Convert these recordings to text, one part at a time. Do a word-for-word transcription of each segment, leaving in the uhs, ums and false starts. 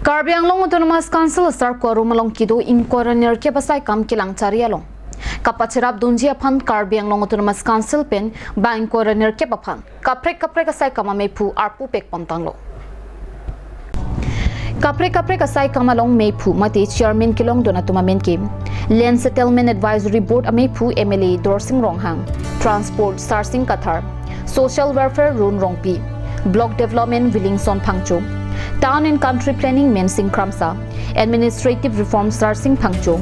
Karbi Anglong Autonomous Council asarko arum along kedo ingkoi ra nerkep asaikam kelang chari along kapacherap dunji aphan Karbi Anglong Autonomous Council pen bang ingkoi ra nerkep aphan kaprek kaprek asaikam amephu arpu pek pon tanglo. Kaprek kaprek asaikam along mephu mate chairman kelongdun atum amen ke Land Settlement Advisory Board amephu M L A Dorsing Ronghang, Transport Sarsing Kathar, Social Welfare Run Rongpi, Block Development Williamson Phangcho, Town and Country Planning Mensing Kramsa, Administrative Reform Sarsing Phangcho,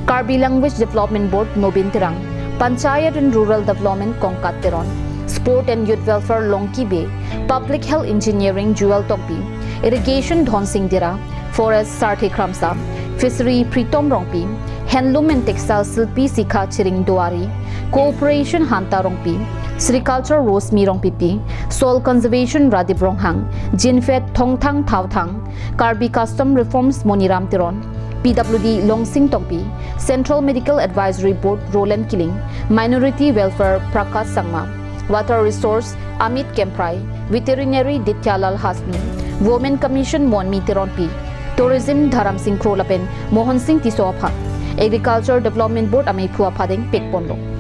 Karbi Language Development Board Nobin Terang, Panchayat and Rural Development Kongkat Teron, Sport and Youth Welfare Longki Bey, Public Health Engineering Jewel Tokbi, Irrigation Dhonsing Dera, Forest Sarthe Kramsa, Fishery Pritom Rongpi, Handloom and Textile Silpi Sikha Chiring Duari, Cooperation Hanta Rongpi, Sericulture Rosemi Rongpipi, Soil Conservation Radip Ronghang, Jinfed Thongthang Thauthang, Karbi Custom Reforms Moniram Teron, P W D Longsing Tokbi, Central Medical Advisory Board Roland Killing, Minority Welfare Prakash Sangma, Water Resource Amit Kemprai, Veterinary Ditya Lal Hasnu, Women Commission Monmi Teronpi, Tourism Dharam Sing Kro lapen Mohan Sing Tisso aphan Agriculture Development Board amephu aphan deng pek ponlo.